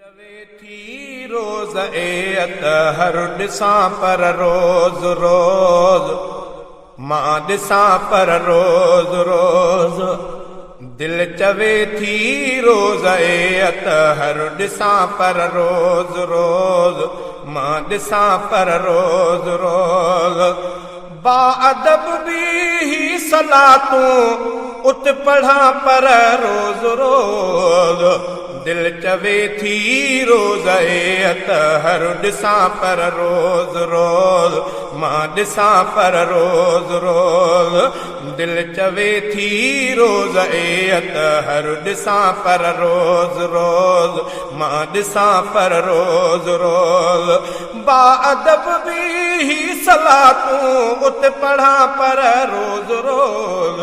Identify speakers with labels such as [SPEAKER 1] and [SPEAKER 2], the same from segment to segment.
[SPEAKER 1] چوي ٿي روز اي اطهر ڏسان پر روز روز مان ڏسان پر روز روز دل چوي ٿي روز اي اطهر ڏسان پر روز روز مان ڏسان پر روز روز با ادب بيهي صلاتون ات پڙهان پر روز روز دل چوي ٿي روز اي اطهر ڏسان پر روز روز مان ڏسان پر روز روز دل چوي ٿي روز اي اطهر ڏسان پر روز روز مان ڏسان پر روز روز با ادب بيهي صلاتون ات پڙهان پر روز روز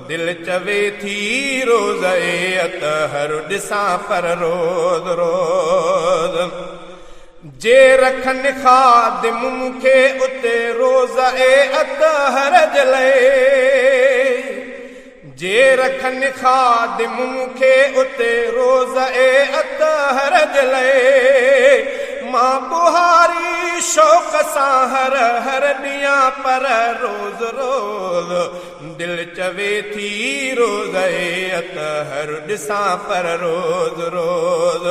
[SPEAKER 1] دل چوي ٿي روز اي اطهر ڏسان پر روز روز جي رکن خادم مون کي اتي روز اي اطهر جي لئي جي رکن خادم مون کي اتي روز اي اطهر جي لئي مان ٻوهاري شوق سان هر هر ڏيان پر روز روز دل چوي ٿي روز اي اطهر ڏسان پر روز روز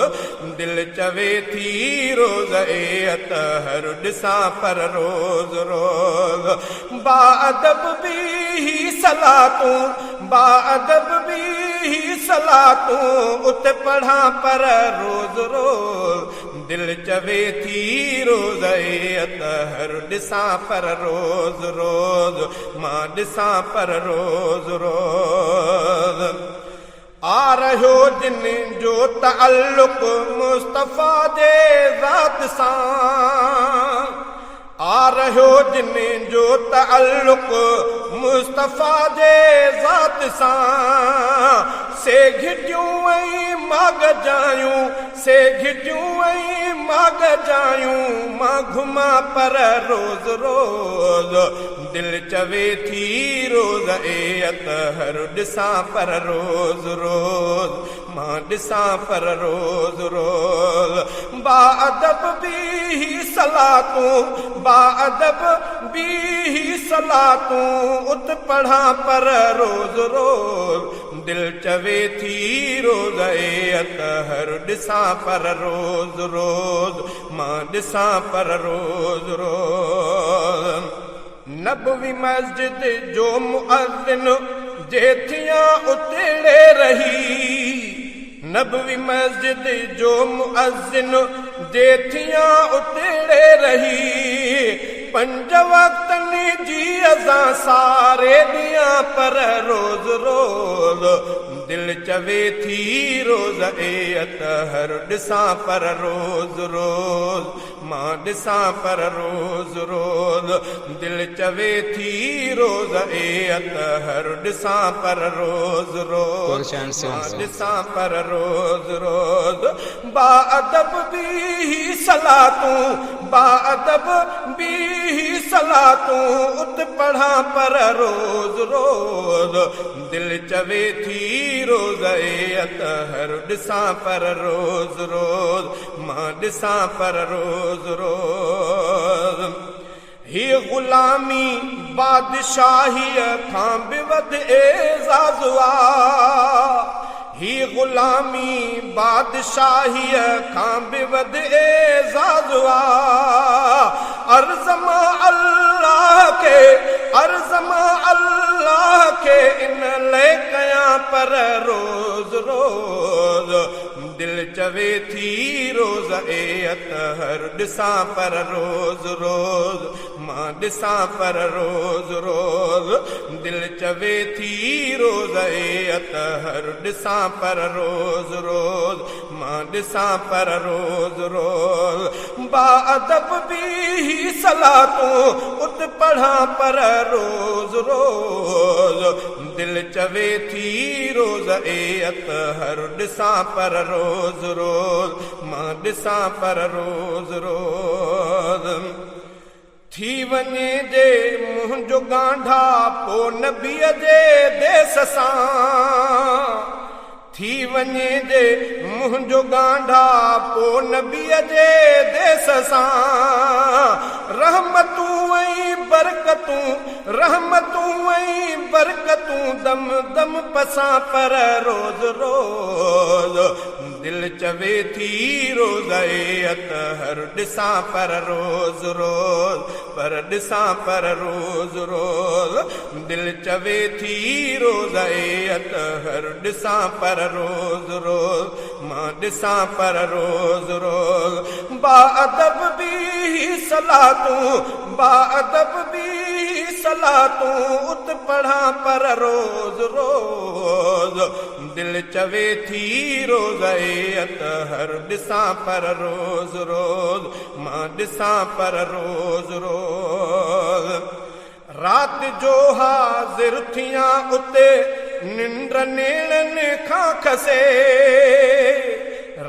[SPEAKER 1] دل چوي ٿي روز اي اطهر ڏسان پر روز روز با ادب بيهي صلاتون با ادب بيهي صلاتون ات پڙهان پر روز روز دل چوي ٿي روز اي اطهر ڏسان پر روز روز مان ڏسان پر روز روز آ رهيو جن جو تعلق مصطفيٰ جي ذات سان آ رهيو جن جو تعلق مصطفيٰ جي ذات سان سي گهٽيون ۽ ماڳ جايون سي گهٽيون ۽ ماڳ جايون مان گهمان پر روز روز دل چوي ٿي روز اي اطهر ڏسان پر روز روز مان ڏسان پر روز روز با ادب بيهي صلاتون با ادب بيهي صلاتون ات پڙهان پر روز روز دل چوي ٿي روز اي اطهر ڏسان پر روز روز مان ڏسان پر روز روز. نبوي مسجد جو مؤذن جي ٿيان اتڙي رهي نبوي مسجد جو مؤذن جي ٿيان اتڙي رهي پنج وقتن جي اذان ساري ڏيان پر روز روز دل چوي ٿي روز اي اطهر ڏسان پر روز روز مان ڏسان پر روز روز دل چوي ٿي روز اي اطهر ڏسان پر روز روز مان ڏسان پر روز روز با ادب بيهي صلاتون با ادب بيهي صلاتون ات پڙهان پر روز روز دل چوي ٿي روز اي اطهر ڏسان پر روز روز مان ڏسان پر روز روز هي غلامي بادشاهيء کان به وڌ اعزاز آ هي غلامي بادشاهيء کان به وڌ اعزاز آ عرض مان الله کي عرض مان الله کي ان لئه ڪيان پر روز روز دل چوي ٿي روز اي اطهر ڏسان پر روز روز مان ڏسان پر روز روز دل چوي ٿي روز اي اطهر ڏسان پر روز روز مان ڏسان پر روز روز با ادب بيهي صلاتون ات پڙهان پر روز روز دل چوي ٿي روز اي اطهر ڏسان پر روز روز مان ڏسان پر روز روز ٿي وڃي جي منهنجو ڳانڍاپو نبيء جي ديس سان. ٿي وڃي جي منهنجو ڳانڍاپو نبيء جي ديس سان. رحمتون ۽ برڪتون، رحمتون ۽ برڪتون دم دم پسان پر روز روز دل چوي ٿي روضه اطهر ڏسان پر روز روز پر ڏسان پر روز روز دل چوي ٿي روضه اطهر ڏسان پر روز روز مان ڏسان پر روز روز با ادب به صلاتون با ادب به صلاتون ات پڙهان پر روز روز دل چوي ٿي روضه اطهر ڏسان پر روز روز مان ڏسان پر روز روز رات جو حاضر ٿيان اتي ننڊ نيڻن کان کسي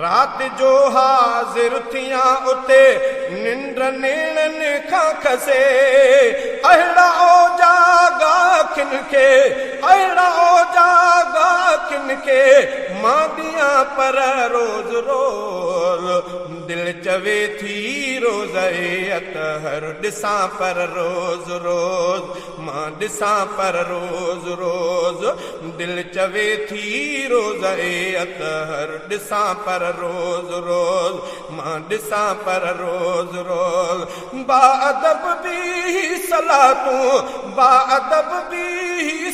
[SPEAKER 1] رات جو حاضر ٿيان اتي ننڊ نيڻن کان کسي اهڙا اوجاڳا اکين کي اهڙا اوجاڳا اکين کي مان ڏيان پر روز روز دل چوي ٿي روضه اطهر ڏسان پر روز روز مان ڏسان پر روز روز دل چوي ٿي روضه اطهر ڏسان پر روز روز مان ڏسان پر روز روز با ادب به صلاتون با ادب به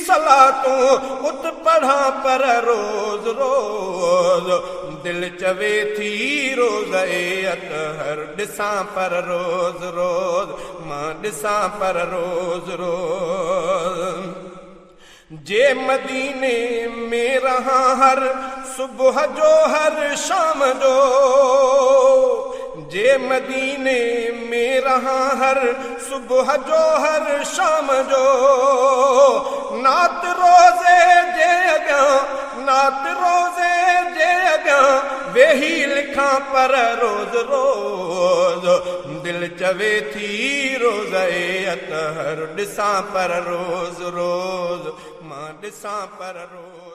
[SPEAKER 1] صلاتون ات پڙهان پر روز روز دل چوي ٿي روضه اطهر ڏسان پر روز روز مان ڏسان پر روز روز جي مديني ۾ رهان هر صبح جو هر شام جو جي مديني ۾ رهان هر صبح جو هر شام جو نعت روضي جي اڳيان نعت روضي جي اڳيان ويهي لکان پر روز روز دل چوي ٿي روضه اطهر ڏسان پر روز روز مان ڏسان پر روز.